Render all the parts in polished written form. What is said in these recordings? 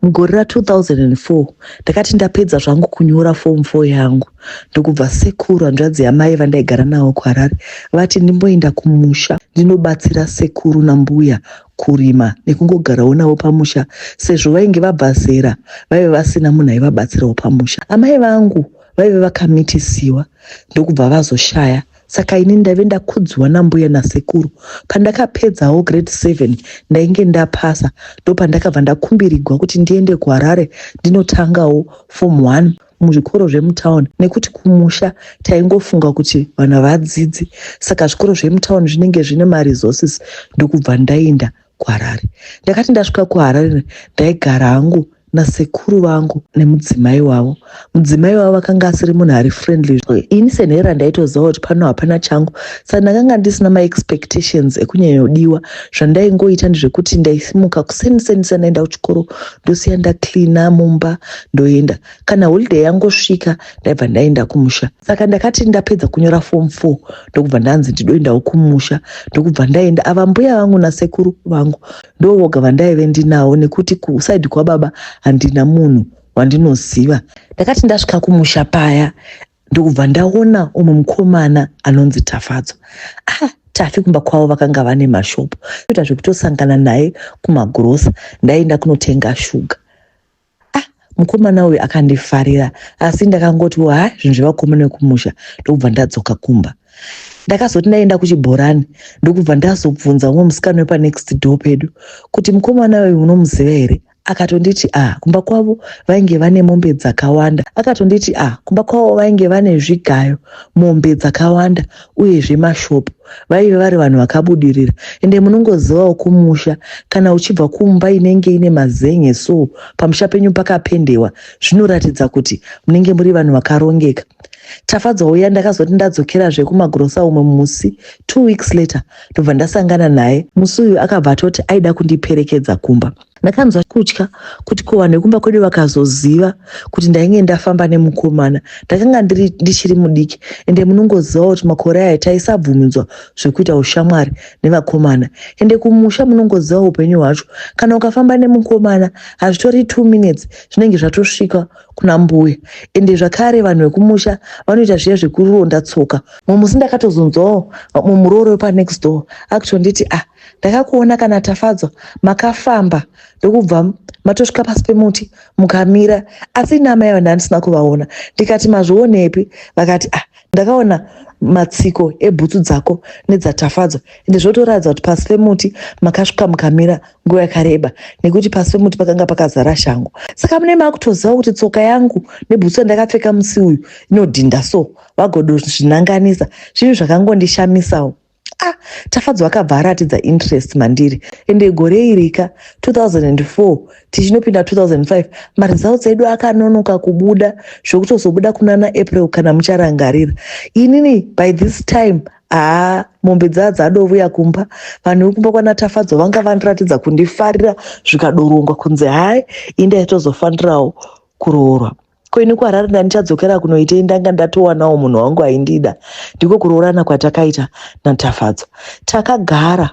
Mugore ra2004 ndakati ndapedza zvangu kunyora form 4 yangu, ndokubva sekuru, hanzvadzi yamai vandaigara navo kuHarare, vati ndimboenda kumusha ndinobatsira sekuru nambuya kurima nekungogarawo navo pamusha, sezvo vainge vabva zera, vaive vasina munhu aivabatsirawo pamusha. Amai vangu vaive vakamitisiwa, ndokubva vazoshaya, saka ini ndaive ndakudzwa nambuya nasekuru. Pandakapedzawo grade 7, ndainge ndapasa, ndopandakabva ndakumbirigwa kuti ndiende kuHarare ndinotangawo form 1 muzvikoro zvemutauni, nekuti kumusha taingofunga kuti vanhu havadzidzi, saka zvikoro zvemutauni zvinenge zvine maresources. Ndokubva ndaenda kuHarare. Ndakati ndasvika kuHarare, ndaigara hangu nasekuru vangu nemudzimai wavo. Mudzimai wavo vakanga asiri munhu ari friendly. Ini senhera ndaitoziva kuti pano hapana changu, saka ndakanga ndisina maexpectations ekunyanyodiwa. Zvandaingoita ndezvekuti ndaisimuka kuseni seni sandaenda kuchikoro, ndosiya ndacleana mumba, ndoenda. Kana holiday yangosvika, ndaibva ndaenda kumusha. Saka ndakati ndapedza kunyora form 4, ndokubva ndanzi ndidoendawo kumusha, ndokubva ndaenda. Ava mbuya vangu nasekuru vangu ndo voga vandaive ndinawo, nekuti kuside kwababa handina munhu wandinoziva. Ndakati ndasvika kumusha paya, ndokubva ndaona umwe mukomana anonzi Tafadzwa. Ah, Tafi kumba kwavo vakanga vane mashopu. Kuita zvekutosangana naye kumagrosa, ndaenda kunotenga shuga. Ah, mukomana uyu akandifarira, asi ndakangoti, "Ha, zvinhu zvevakomana vekumusha." Ndokubva ndadzoka kumba. Ndakazoti ndaenda kuchibhorani, ndokubva ndazobvunza umwe musikana wepanext door pedu kuti, "Mukomana uyu unomuziva here?" Akatonditi, "A, kumba kwavo vainge vane mombe dzakawanda." Akatonditi, "A, kumba kwavo vainge vane zvigayo, mombe dzakawanda, uyezve mashopu. Vaive vari vanhu vakabudirira." Ende munongozivawo kumusha, kana uchibva kumba inenge ine mazen'e, so pamusha penyu pakapendewa, zvinoratidza kuti munenge muri vanhu vakarongeka. Tafadzwa uya, ndakazoti ndadzokerazve kumagrosa umwe musi 2 weeks later, ndobva ndasangana naye. Musi uyu akabva atoti aida kundiperekedza kumba. Ndakanzwa kutya kuti ko vanhu vekumba kwedu vakazoziva kuti ndainge ndafamba nemukomana? Ndakanga ndichiri mudiki, ende munongoziva kuti makore aya taisabvumidzwa zvekuita ushamwari nevakomana. Ende kumusha munongoziva upenyu hwacho, kana ukafamba nemukomana hazvitori 2 minutes, zvinenge zvatosvika kuna mbuya. Ende zvakare vanhu vekumusha vanoita zviya zvekuronda tsoka. Mumusi ndakatozonzwawo mumurooro wepanext door akutonditi, "Ah, ndakakuona kana Tafadzwa makafamba, ndokubva matosvika pasi pemuti mukamira, asi ini amai ava ndandisina kuvaona." Ndikati, "Mazvionepi?" Vakati, "Ah, ndakaona matsiko ebhutsu dzako nedzaTafadzwa, ende zvotoratidza kuti pasi pemuti makasvika mukamira nguva yakareba, nekuti pasi pemuti pakanga pakazara shango. Saka mune makutoziva kuti tsoka yangu nebhutsu yandakapfeka musi uyu inodhinda, so vagodozvinanganisa." Zvinhu zvakangondishamisawo. Ah, Tafadzwa akabva aratidza interest mandiri. Ende gore irika 2004 tichinopinda 2005, maresults edu akanonoka kubuda zvokutozobuda kunana April, kana mucharangarira. Inini by this time, haa, mombe dzaa dzadovuya kumba. Vanhu vekumba kwana Tafadzwa vanga vandiratidza kundifarira, zvikadorongwa kunzi hai, indaitozofanirawo kuroorwa. Ko ini kuHarare ndandichadzokera kunoitei? Ndanga ndatowanawo munhu wangu aindida. Ndiko kuroorana kwatakaita naTafadzwa. Takagara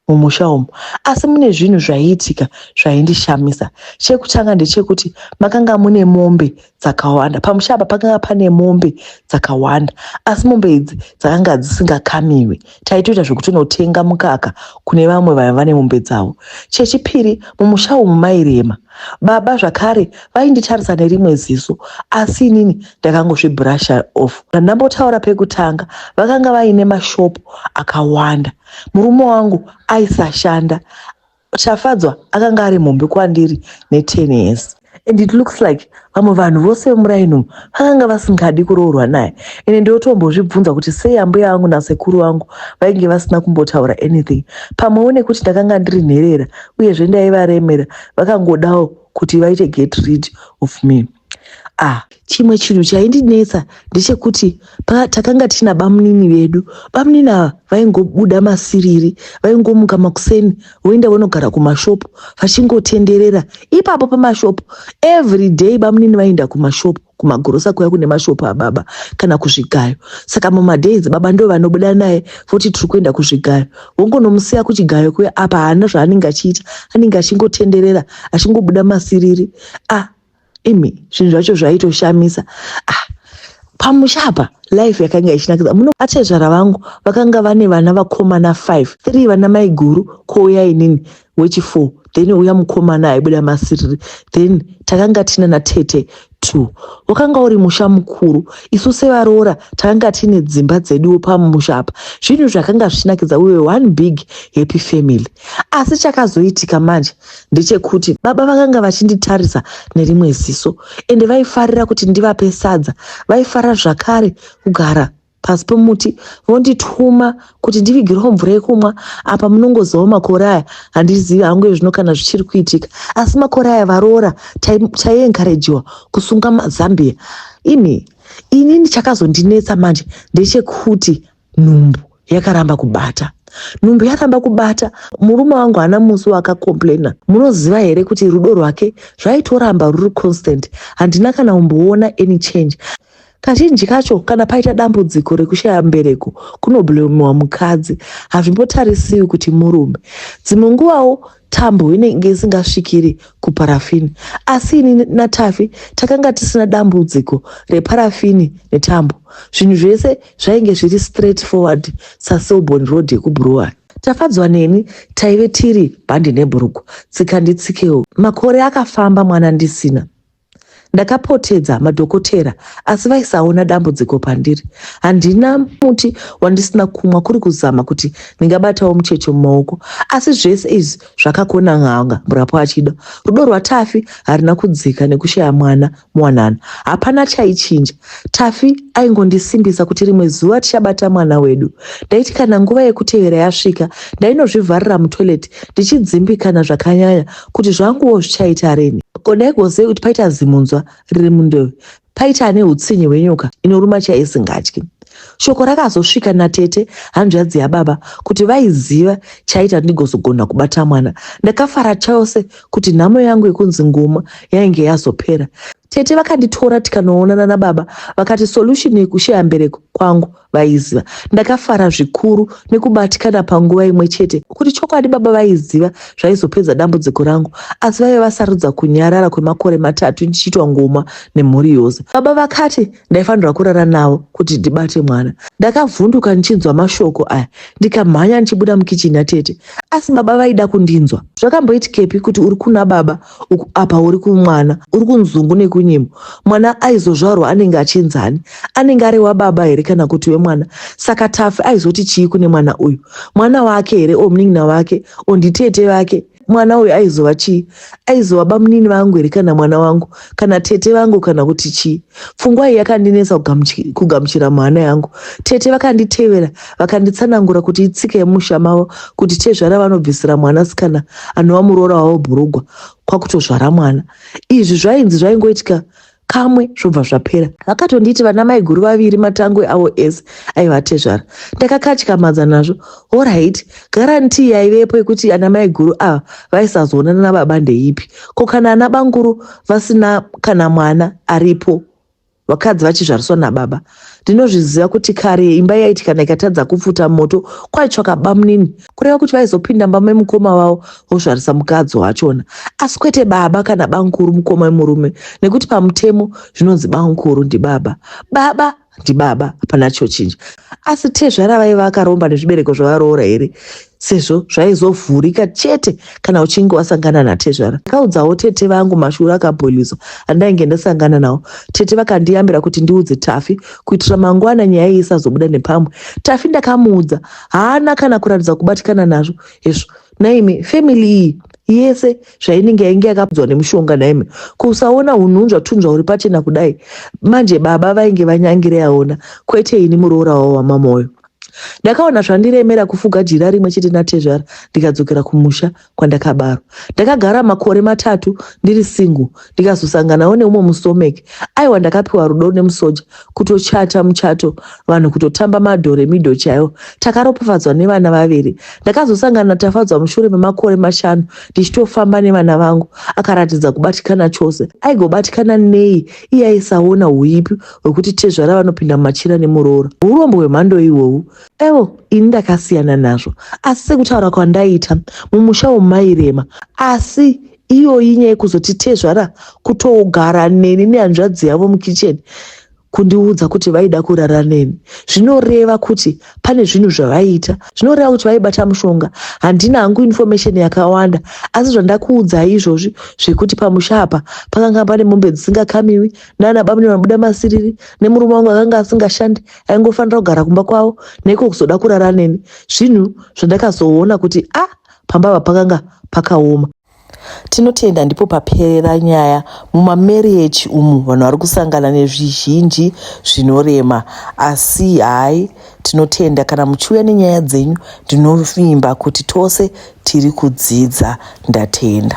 mumusha umu, asi mune zvinhu zvaiitika zvaindishamisa. Chekutanga ndechekuti makanga mune mombe dzakawanda pamusha apa. Pakanga pane mombe dzakawanda, asi mombe idzi dzakanga dzisingakamiwi. Taitoita zvekutonotenga mukaka kune vamwe vaiva vane mombe dzavo. Chechipiri, mumusha umu mairema. Baba zvakare vainditarisa nerimwe ziso, asi inini ndakangozvibrusha off. Ndambotaura pekutanga, vakanga vaine mashopu akawanda. Murume wangu aisashanda. Tafadzwa akanga ari mhombe kwandiri ne10 years, and it looks like vamwe vanhu vose vemuraini umu vakanga vasingadi kuroorwa naye. Ende ndotombozvibvunza kuti sei ambuya vangu nasekuru vangu vainge vasina kumbotaura anything. Pamwewo nekuti ndakanga ndiri nherera, uyezve ndaivaremera, vakangodawo kuti vaite get rid of me. Ah, chimwe chinhu chaindinetsa ndechekuti takanga tina bamunini vedu. Bamunini ava vaingobuda masiriri, vaingomuka makuseni voenda vonogara kumashopu vachingotenderera ipapo pamashopu. Every day bamunini vaienda kumashopu, kumagirosa kuya kune mashopu ababa kana kuzvigayo. Saka mumadays baba ndo vanobuda naye voti tiri kuenda kuzvigayo, vongonomusiya kuchigayo kuya. Apa haana zvaanenge achiita, anenge achingotenderera achingobuda masiriri. Ah, imi, zvinhu zvacho zvaitoshamisa. Ah, pamusha apa life yakanga ichinakidza muno. Atezvara vangu vakanga vane vana vakomana 5, 3 vana maiguru, kwouya inini wechi4, then uya mukomana aibuda masiriri, then takanga tina natete 2. Wakanga uri musha mukuru. Isu sevaroora takanga tine dzimba dzeduwo pamusha apa. Zvinhu zvakanga zvichinakidza, we were one big happy family. Asi chakazoitika manje ndechekuti baba vakanga vachinditarisa nerimwe ziso, ende vaifarira kuti ndivape sadza. Vaifarira zvakare kugara pasi pemuti vondituma kuti ndivigirewo mvura yekumwa. Apa munongozivawo makore aya, handizivi hangu ezvino kana zvichiri kuitika, asi makore aya varoora taiencouragewa kusunga mazambia. Imi, inini chakazondinetsa manje ndechekuti nhumbu yakaramba kubata. Nhumbu yaramba kubata, murume wangu haana musi waakacomplaina. Munoziva here kuti rudo rwake zvaitoramba ruri constant? Handina kana kumboona any change. Kazhinji kacho kana paita dambudziko rekushaya mbereko, kunoblamewa mukadzi, hazvimbotarisiwi kuti murume. Dzimwe nguvawo tambo inenge isingasvikiri kuparafini, asi ini naTafi takanga tisina dambudziko reparafini netambo. Zvinhu zvese zvainge zviri straight forward saSelborne Road yekuBrewery. Tafadzwa neni taive tiri bhandi nebhurugu, tsika nditsikewo. Makore akafamba mwana ndisina. Ndakapotedza madhokotera asi vaisaona dambudziko pandiri. Handina muti wandisina kumwa kuri kuzama kuti ndingabatawo mucheche mumaoko, asi zvese izvi zvakakona n'anga murapo achida. Rudo rwaTafi harina kudzika nekushaya mwana muwanano. Hapana chaichinja. Tafi aingondisimbisa kuti rimwe zuva tichabata mwana wedu. Ndaiti kana nguva yekutevera yasvika, ndainozvivharira mutoilet ndichidzimbikana zvakanyanya kuti zvanguwo zvichaita rini. Ko ndaigozei kuti paita zimunzwa riri mundove, paita ane utsinye hwenyoka inoruma chaisingatyi. Shoko rakazosvika natete hanzvadzi yababa kuti vaiziva chaita ndigozogona kubata mwana. Ndakafara chose kuti nhamo yangu yekunzi ngoma yainge yazopera. Tete vakanditora tikanoonana nababa, vakati solution yekushaya mbereko kwangu vaiziva. Ndakafara zvikuru nekubatikana panguva imwe chete kuti chokwadi baba vaiziva zvaizopedza dambudziko rangu, asi vaive vasarudza kunyarara kwemakore 3 ndichiitwa ngoma nemhuri yose. Baba vakati ndaifanirwa kurara navo kuti ndibate mwana. Ndakavhunduka ndichinzwa mashoko aya, ndikamhanya ndichibuda mukichini yatete, asi baba vaida kundinzwa. Zvakamboitikepi kuti uri kuna baba uku apa uri kumwana, uri kunzungu nekunyimo? Mwana aizozvarwa anenge achinzani? Anenge ari wababa here kana kuti wemwana? Saka Tafi aizoti chii kune mwana uyu? Mwana wake here o munin'ina wake o nditete vake? Mwana uyu aizova chii? Aizova bamunini vangu here kana mwana wangu kana tete vangu kana kuti chii? Pfungwa iyi yakandinetsa kugamuchira muhana yangu. Tete vakanditevera vakanditsanangura kuti itsika yemusha mavo kuti tezvara vanobvisira mwanasikana anova muroora wavo bhurugwa kwakutozvara mwana. Izvi zvainzi zvaingoitika kamwe zvobva zvapera. Vakatonditi vana maiguru vaviri matangwe avo ese aiva tezvara. Ndakakatyamadza nazvo. Alright, guarantee yaivepo yekuti ana maiguru ava vaisazoonana nababa ndeipi? Ko kana ana banguru vasina kana mwana aripo, vakadzi vachizvariswa nababa? Ndinozviziva kuti kare imba yaiti kana ikatadza kupfuta moto kwaitsvaka bamunini, kureva kuti vaizopinda mumba memukoma vavo vozvarisa mukadzi wachona, asi kwete baba kana banguru mukoma wemurume, nekuti pamutemo zvinonzi banguru ndibaba, baba ndibaba, hapana chochinja. Asi tezvara vaiva vakaromba nezvibereko zvavaroora here, sezvo zvaizovhurika chete kana uchinge wasangana natezvara? Ndakaudzawo tete vangu mashura akabhoiliswa andainge ndasangana nawo. Tete vakandiyambira kuti ndiudze Tafi kuitira mangwana nyaya iyi isazobuda nepamwe. Tafi ndakamuudza, haana kana kuratidza kubatikana nazvo. Hezvo naimi, family iyi yese zvainenge yainge yakapudzwa nemushonga naimi, kusaona unhunzva tunzva uri pachena kudai. Manje baba vainge vanyangire yaona, kwete ini muroora wavo wamamoyo. Ndakaona zvandiremera kufuga jira rimwe chete natezvara ndikadzokera kumusha kwandakabarwa. Ndakagara makore matatu ndiri single ndikazosanganawo neumwe musomeke. Aiwa ndakapiwa rudo nemusoja kutochata muchato vanhu kutotamba madhoremido chaiwo. Takaropafadzwa nevana vaviri. Ndakazosangana naTafadzwa mushure memakore mashanu ndichitofamba nevana vangu akaratidza kubatikana chose. Aigobatikana nei iye aisaona huipi hwekuti tezvara vanopinda mumachira nemuroora. Hurombo hwemhando ihwohwu. Evo ini ndakasiyana nazvo asi sekutaura kwandaita mumusha umu mairema asi iyoyi nyaya yekuzoti tezvara kutogara neni nehanzvadzi yavo mukicheni kundiudza kuti vaida kurara neni zvinoreva kuti pane zvinhu zvavaiita zvinoreva kuti vaibata mushonga handina hangu information yakawanda asi zvandakuudzai izvozvi zvekuti pamusha apa pakanga pane mombe dzisingakamiwi nana bamune vanobuda masiriri nemurume wangu akanga asingashandi aingofanira kugara kumba kwavo neiko kuzoda kurara neni zvinhu zvandakazoona kuti a ah, pamba apa pakanga pakaoma Tinotenda ndipo paperera nyaya mumamarriage umu vanhu vari kusangana nezvizhinji zvinorema asi hayi tinotenda kana muchiuya nenyaya dzenyu ndinovimba kuti tose tiri kudzidza ndatenda.